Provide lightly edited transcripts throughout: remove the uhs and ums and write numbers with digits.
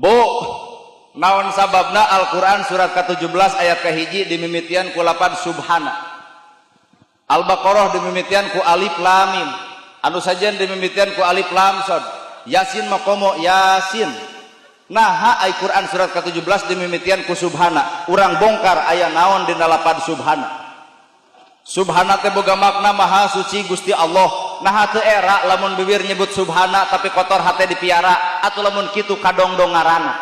Bu, naon sababna Al-Quran surat ke-17 ayat ke-1 dimimitian ku lapan subhana? Al-Baqarah dimimitian ku alif lam mim, anu sajen dimimitian ku alif lam sod, Yasin makomo Yasin. Nah, ai Quran surat ke-17 dimimitian ku subhana, urang bongkar aya naon dina lapan subhana. Subhana teh boga makna maha suci Gusti Allah. Nah, teu era lamun bibir nyebut subhana tapi kotor hate dipiara, atau lamun kitu kadongdong ngaranna.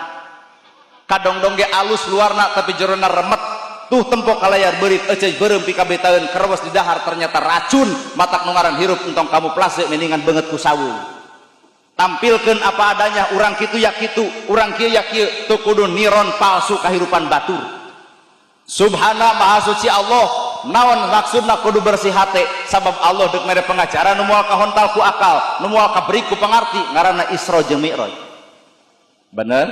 Kadongdong ge alus luarna tapi jerona remet. Tuh, tempo kalayar beurit eceuy beureum pikabetaeun, kerewes di dahar ternyata racun. Matak nu ngaran hirup entong kamuflase, mendingan beungeut ku sawung. Tampilkan apa adanya, urang kitu ya kitu, urang kieu ya kieu, teu kudu niron palsu kahirupan batur. Subhana, maha suci Allah. Naon maksudna kudu bersih hate? Sabab Allah dek mere pengajaran nu moal kahontal ku akal, nu moal kaberi ku pangarti, ngaranna Isra jeung Mi'raj. Bener?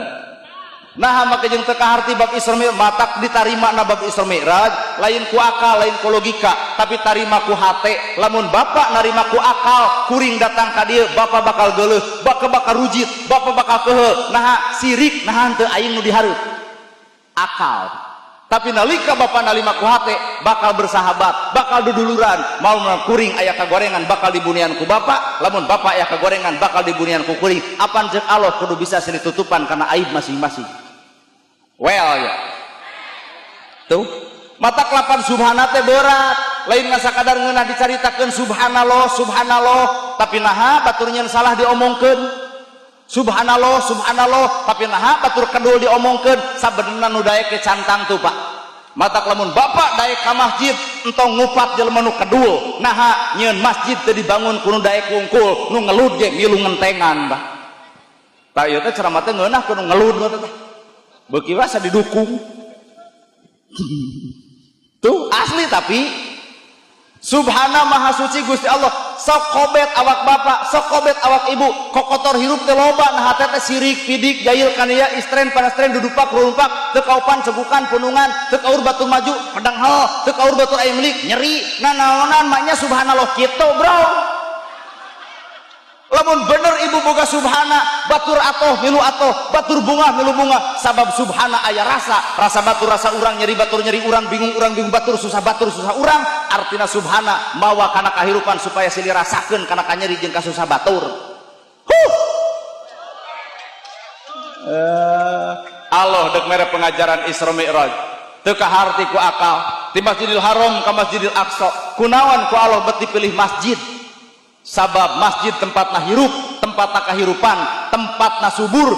Nah, maka jeung teu kaharti bab Isra Mi'raj, matak ditarima na bab Isra Mi'raj lain ku akal, lain ku logika, tapi tarima ku hate. Lamun bapak narima ku akal, kuring datang ka dieu, bapak bakal geuleuh, bakal bakal rujit, bapak bakal kehe. Nah, sirik, nah henteu aing nu dihareup akal. Tapi nalika bapak narima ku hate, bakal bersahabat, bakal duduluran. Mau kuring aya kagorengan bakal dibunian ku bapak, lamun bapak aya kagorengan bakal dibunian ku kuring. Apan cek Allah kudu bisa silih tutupan karena aib masing-masing. Well ya tuh, matak lapan subhana teh berat, lain ngan sakadar ngeunah dicaritakeun subhanallah subhanallah, tapi naha batur nyeun salah diomongkeun, subhanallah subhanallah, tapi naha batur kedul diomongkeun. Sabenerna nu daek ge cantang tuh, Pak. Matak lamun bapak daek ka masjid, entong ngupat jelema nu kedul. Naha? Nyieun masjid teu dibangun ku nu daek wungkul, nu ngelud ge milu ngentengan, Pak. Tah, ieu teh ceramah teh ngeunah ku nu ngelud teh, beuki rasa didukung tuh asli. Tapi subhana, maha suci Gusti Allah. Sok kobet awak bapak, sok kobet awak ibu, kokotor hirup teh loba. Nah, hate teh sirik, pidik, jahil, kania, istren, panastren, dudupak, rumpak, teu kaupan, cegukan, punungan, teu kaur batur maju, pedang hal, teu kaur batur aya milik, nyeri, nanaonan maknya subhanallah kitu, bro. Lamun bener ibu boga subhana, batur atoh milu atoh, batur bunga milu bunga. Sabab subhana aya rasa, rasa batur rasa urang, nyeri batur nyeri urang, bingung urang bingung batur, susah batur susah urang. Artina subhana mawa kana kahirupan supaya silih rasakeun kana kanyeri jeung kasusah batur. Huh. Allah dek mere pengajaran Isra Mi'raj teu kaharti ku akal, di Masjidil Haram ka Masjidil Aqsa. Kunaon ku Allah bet dipilih masjid? Sabab masjid tempatna hirup, tempatna kahirupan, tempatna subur.